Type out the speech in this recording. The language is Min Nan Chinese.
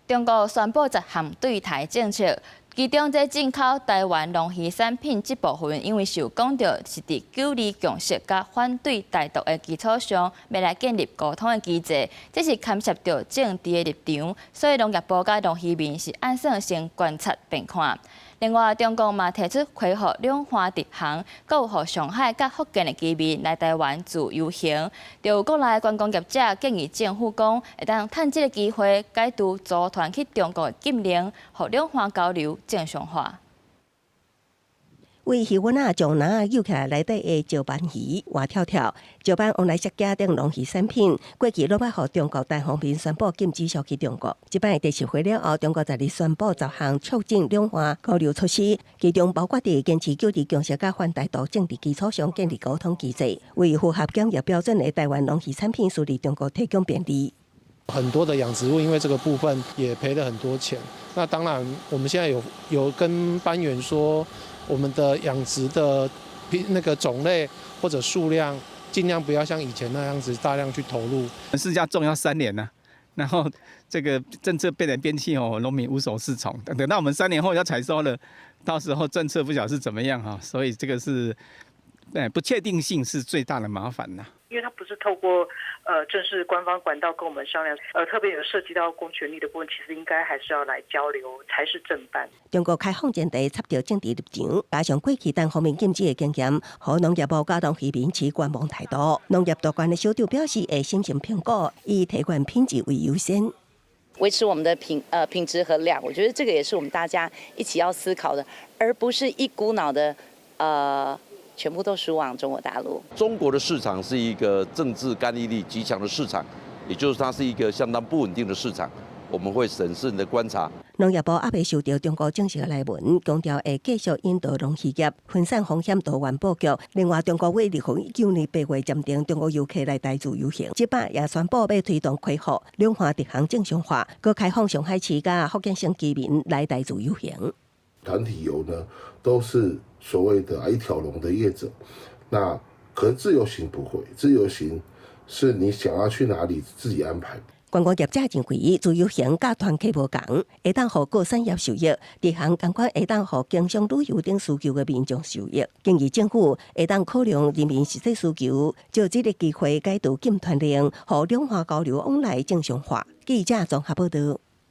中國宣布十項對台政策，其中這進口台灣龍魚產品這部分，因為受講著是佇九二共識佮反對台獨的基礎上，欲來建立溝通的機制，這是牽涉著政治的立場，所以農業部佮農漁民是按算先觀察變看。另外，中國嘛提出恢復兩岸直航，閣有予上海佮福建的居民來台灣自由行。就有國內觀光業者建議政府講，會當趁這个機會解除組團去中國的禁令，予兩岸交流正常化。為魚塭仔將籃仔搝起來內底的石斑魚活跳跳，石斑旺來石筊等龍魚產品，過去攏捌予中國單方面宣布禁止銷去中國。這擺第十會了後，中國十日宣布十項促進兩岸交流措施，其中包括佇堅持九二共識佮反台獨政治基礎上建立溝通機制，為符合檢疫標準的台灣龍魚產品輸入中國提供便利。很多的養殖戶因為這個部分也賠了很多錢。那當然，我們現在有跟班員說，我們的養殖的那個種類或者數量，盡量不要像以前那樣子大量去投入。釋迦種要3年呢，然後這個政策變來變去哦，農民無所適從。等到我們3年後要採收了，到時候政策不曉得是怎麼樣哈，所以這個是，不確定性是最大的麻煩啦。因為它不是透過正式官方管道跟我們商量，特別有涉及到公權力的部分，其實應該還是要來交流才是正辦。中國開放前提插著政治立場，加上過去單方面禁止的經驗，予農業部佮農漁民持觀望態度。農業大關的首長表示，會審慎評估，以提懸品質為優先，維持我們的品質和量。我覺得這個也是我們大家一起要思考的，而不是一股腦的全部都輸往中國大陸。中國的市場是一個政治干預力極強的市場，也就是它是一個相當不穩定的市場，我們會審慎的觀察。農業部猶未收著中國正式的來文，強調會繼續引導農漁業分散風險多元布局。另外，中國為2019年8月暫停中國遊客來台自由行，這擺也宣布欲推動恢復兩岸直航正常化，閣開放上海市佮福建省居民來台自由行。團體遊呢，都是所謂的一條龍的業者，那可是自由行不會，自由行是你想要去哪裡自己安排。觀光業者認為，自由行佮團客無仝，會當予各產業受益；直航仝款會當予經商旅遊等需求的民眾受益。建議政府會當考量人民實際需求，藉這个機會解除禁團令，予兩岸交流往來正常化。記者綜合報道。